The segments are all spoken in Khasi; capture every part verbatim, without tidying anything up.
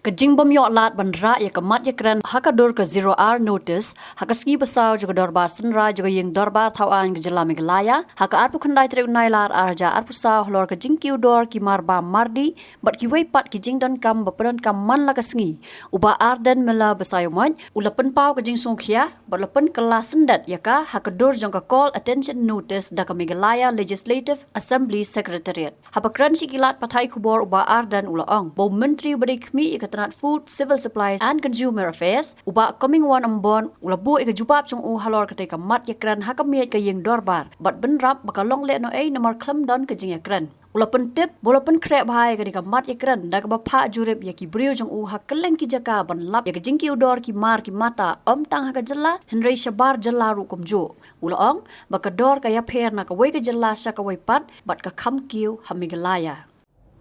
Ka jingbym ïoh lad ban rah ïa ka mat ïa kren ha ka dur ka zero hour notice ha ka sngi ba saw jong ka dorbar synrai jong ka ïing dorbar thaw aiñ ka jylla Meghalaya ha ka arphew khyndai tarik u Nailar ar hajar arphew saw halor ka jingkiew dor ki mar bam mar dih bad kiwei pat ki jingdonkam ba pyndonkam man la ka sngi, u Bah Ardent Miller Basaiawmoit u la pynpaw ka jingsngewkhia bad la pynkylla syndet ïa ka ha ka dur jong ka call attention notice da ka Meghalaya Legislative Assembly Secretariat. Haba kren sha ki lad pathai khubor, u Bah Ardent u la ong ba u Myntri uba dei khmih ïa ka tnat Food, Civil Supplies and Consumer Affairs, u Bah Comingone Ymbon u la buh ïa ka jubab jong u halor katei ka mat ïa kren ha ka miej ka ïing dorbar bad bynrap ba ka long lehnohei namar khlem don ka jingïakren. U la pyntip ba u la pynkhreh bha ïa kane ka mat ïa kren da kaba phah jurip ïa ki briew jong u ha kylleng ki jaka ban lap ïa ka jingkiew dor ki mar ki mata, ym tang ha ka jylla hynrei shabar jylla ruh kumjuh. U la ong ba ka dor ka ïapher na kawei ka jylla sha kawei pat bad ka kham kiew ha Meghalaya.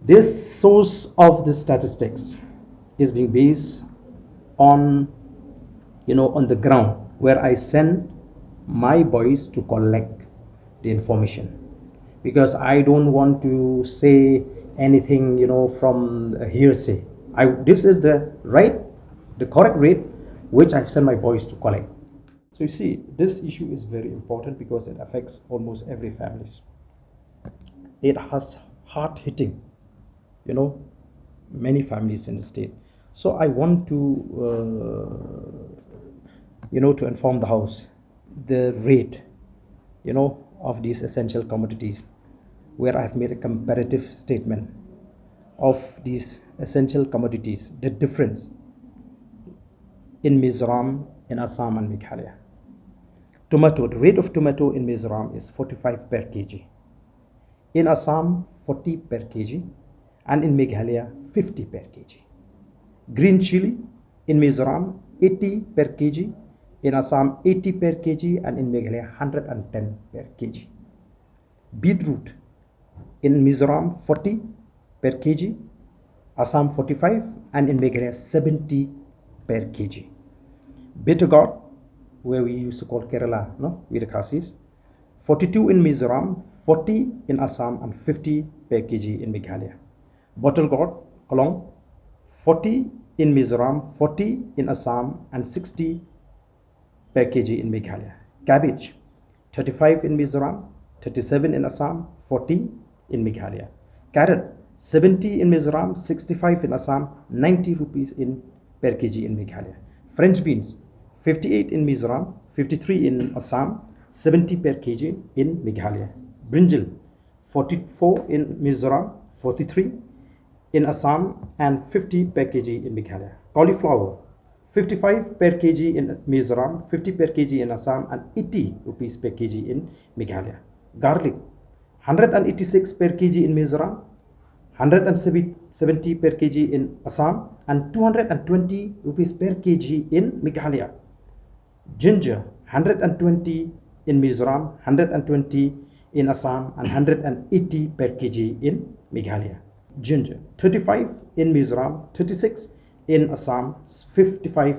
This source of the statistics is being based on, you know, on the ground where I send my boys to collect the information, because I don't want to say anything, you know, from a hearsay. I, this is the right, the correct rate which I've sent my boys to collect. So you see, this issue is very important because it affects almost every families. It has hard hitting, you know, many families in the state. So I want to, uh, you know, to inform the House the rate, you know, of these essential commodities, where I have made a comparative statement of these essential commodities, the difference in Mizoram, in Assam and Meghalaya. Tomato, the rate of tomato in Mizoram is forty-five per kg. In Assam, forty per kg, and in Meghalaya, fifty per kg. Green chili in Mizoram, eighty per kg, in Assam, eighty per kg, and in Meghalaya, hundred and ten per kg. Beetroot in Mizoram, forty per kg, Assam, forty-five, and in Meghalaya, seventy per kg. Bitter gourd, where we used to call Kerala, no, with the Khasis, forty-two in Mizoram, forty in Assam, and fifty per kg in Meghalaya. Bottle gourd, kalong, forty in Mizoram, forty in Assam, and sixty per kg in Meghalaya. Cabbage, thirty-five in Mizoram, thirty-seven in Assam, forty in Meghalaya. Carrot, seventy in Mizoram, sixty-five in Assam, ninety rupees in per kg in Meghalaya. French beans, fifty-eight in Mizoram, fifty-three in Assam, seventy per kg in Meghalaya. Brinjal, forty-four in Mizoram, forty-three in Assam, and fifty per kg in Meghalaya. Cauliflower, fifty-five per kg in Mizoram, fifty per kg in Assam, and eighty rupees per kg in Meghalaya. Garlic, hundred and eighty-six per kg in Mizoram, hundred and seventy per kg in Assam, and two hundred and twenty rupees per kg in Meghalaya. Ginger, hundred and twenty in Mizoram, hundred and twenty in Assam, and hundred and eighty per kg in Meghalaya. Ginger, thirty-five in Mizoram, thirty-six in Assam, fifty-five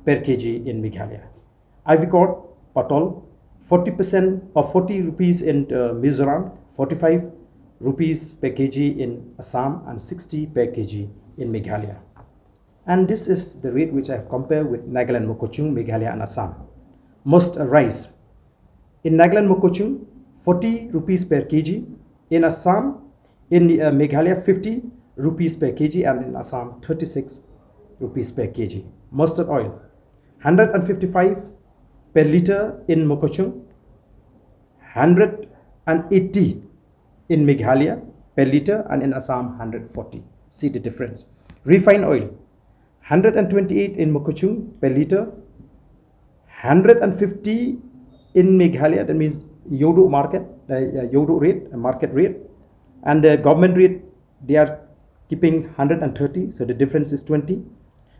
per kg in Meghalaya. Ivy gourd, patol, forty percent or forty rupees in uh, Mizoram, forty-five rupees per kg in Assam, and sixty per kg in Meghalaya. And this is the rate which I have compared with Nagaland, Mokokchung, Meghalaya, and Assam. Mustard rice. In Nagaland, Mokokchung, forty rupees per kg. In Assam, in uh, Meghalaya, fifty rupees per kg, and in Assam, thirty-six rupees per kg. Mustard oil, hundred and fifty-five per liter in Mokokchung, hundred and eighty in Meghalaya per liter, and in Assam, hundred forty. See the difference. Refined oil, hundred and twenty-eight in Mokokchung per liter, hundred and fifty in Meghalaya, that means Yodo market, uh, Yodo rate, uh, market rate, and the government rate, they are keeping hundred and thirty, so the difference is twenty,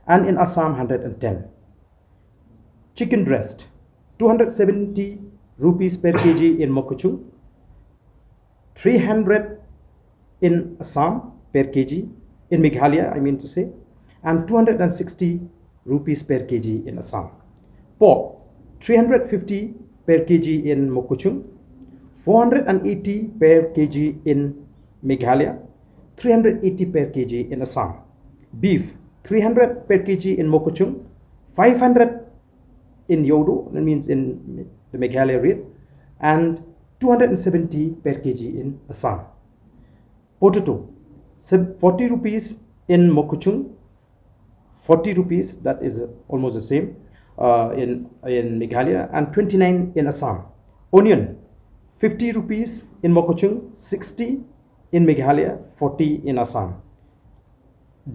and in Assam, hundred and ten. Chicken breast, two hundred seventy rupees per kg in Mokokchung, three hundred in Assam per kg, in Meghalaya, I mean to say, and two hundred and sixty rupees per kg in Assam. Pork, three hundred fifty per kg in Mokokchung, four hundred and eighty per kg in Meghalaya, three hundred eighty per kg in Assam. Beef, three hundred per kg in Mokokchung, five hundred in Yodo, that means in the Meghalaya rate, and two hundred seventy per kg in Assam. Potato, sev- forty rupees in Mokokchung, forty rupees, that is almost the same, uh, in, in Meghalaya, and twenty-nine in Assam. Onion, fifty rupees in Mokokchung, sixty in Meghalaya, forty in Assam.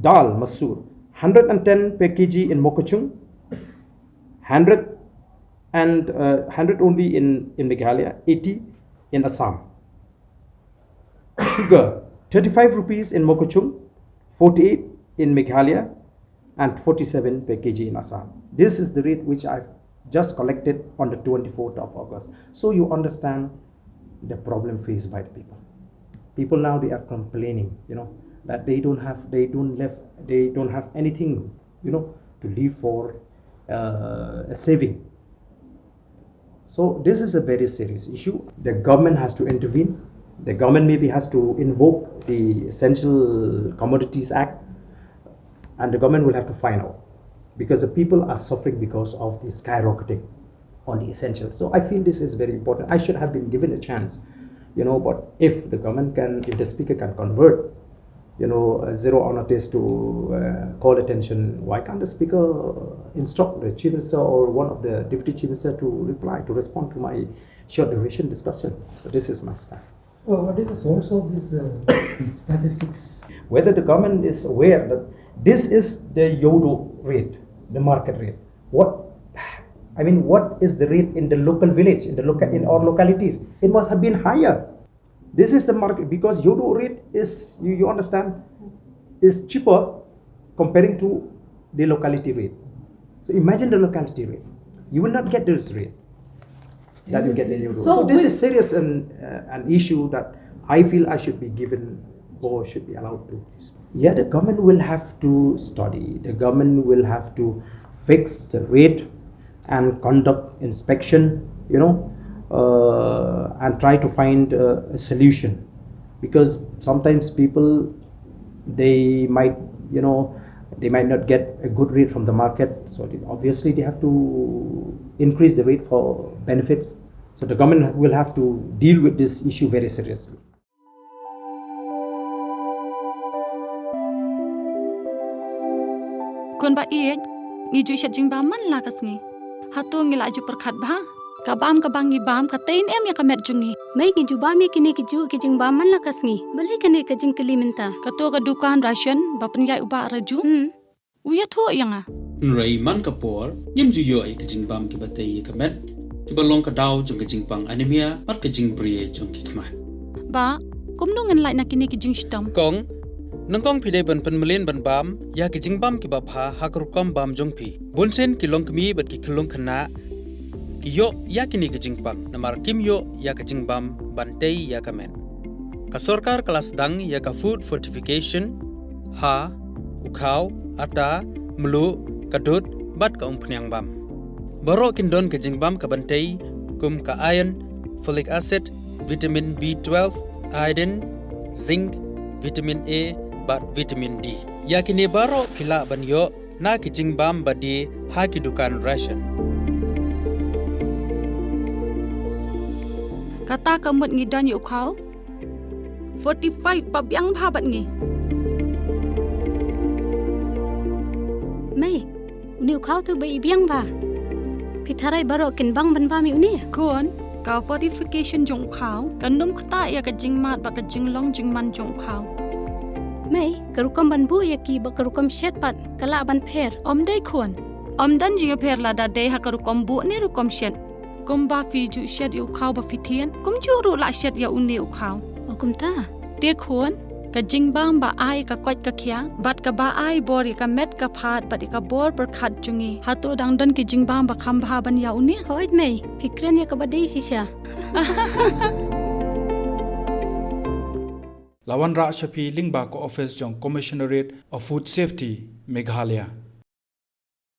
Dal, masoor, hundred and ten per kg in Mokokchung, hundred and, uh, hundred only in, in Meghalaya, eighty in Assam. Sugar, thirty-five rupees in Mokokchung, forty-eight in Meghalaya, and forty-seven per kg in Assam. This is the rate which I've just collected on the twenty-fourth of August. So you understand the problem faced by the people. People now, they are complaining, you know, that they don't have, they don't left, they don't have anything, you know, to live for, uh, a saving. So this is a very serious issue. The government has to intervene. The government maybe has to invoke the Essential Commodities Act, and the government will have to find out, because the people are suffering because of the skyrocketing on the essentials. So I feel this is very important. I should have been given a chance, you know, but if the government can, if the speaker can convert, you know, a zero hour notice to, uh, call attention, why can't the speaker instruct the chief minister or one of the deputy chief minister to reply, to respond to my short duration discussion? So this is my stand. Well, what is the source of this, uh, statistics? Whether the government is aware that this is the Yodo rate, the market rate. What, I mean, what is the rate in the local village, in the local, in our localities? It must have been higher. This is the market, because Yodo rate is, you, you understand, is cheaper comparing to the locality rate. So imagine the locality rate. You will not get this rate that you get in Yodo. So So this with is serious and, uh, an issue that I feel I should be given or should be allowed to. Yeah, the government will have to study. The government will have to fix the rate and conduct inspection, you know, uh, and try to find, uh, a solution. Because sometimes people, they might, you know, they might not get a good rate from the market. So they, obviously they have to increase the rate for benefits. So the government will have to deal with this issue very seriously. Khun ba ïeit, ngi ju shet jingbam man la ka sngi. Hato ngi la ju pyrkhat bha? Ka bam kaba ngi bam ka tei em ïa ka met jong ngi? Mei, ngi ju bam ïa kine ki ju ki jingbam man la ka sngi. Balei kane ka jingkylli mynta? Kato ka dukan ration ba pynïaid u Bah Raju. Hmm. U ïathuh ïa nga. Hynrei man ka por, ngim ju ïoh ïa ka jingbam kiba tei ïa ka met, kiba long ka daw jong ka jingpang anemia, bad ka jingbriew jong ki khmat. Bah, kumno ngin lait na kine ki jingshitom? Kong, nyngkong phi dei ban pynmlien ban bam ïa ki jingbam kiba bha ha ka rukom bam jong phi. Bunsien ki longkmie bad ki khyllung khynnah ki ïoh ïa kine ki jingpang, namar kim ïoh ïa ka jingbam ban tei ïa ka met. Ka sorkar ka la sdang ïa ka food fortification ha u khaw, ata, mluh, ka dud, bad ka umphniang bam. Baroh kin don ka jingbam ka ban tei, kum ka iron, folic acid, vitamin B twelve, iodine, zinc, vitamin A, bad vitamin D. Ïa kine baroh phi lah ban ïoh na ki jingbam ba die ha ki dukan ration. Kata ka mut ngi don ïa u khaw fortified ba biang bha bad ngi. Mei, une u khaw tu ba i biang bha. Phi tharai baroh kin bang ban bam ïa une? Khun, ka fortification jong u khaw kan ym ktah ïa ka jingmad bad ka jinglong jingman jong u khaw. Mei, ka rukom ban buh ïa ki bad ka rukom shet pat ka lah ban pher? Ym dei khun. Ym don jingïapher lada dei ha ka rukom buh ne rukom shet. Kumba phi ju shet ïa u khaw ba phi thied, kumjuh ruh lah shet ïa une u khaw. O kumta? Te khun, ka jingbam ba ai ka koit ka khiah bad kaba ai bor ïa ka met ka phad bad ïa ka bor pyrkhat jong ngi, hato dang don ki jingbam ba kham bha ban ïa une? Hooid mei, phi kren ïa kaba dei shisha. La wanrah sha phi lyngba ka office jong Commissionerate of Food Safety, Meghalaya.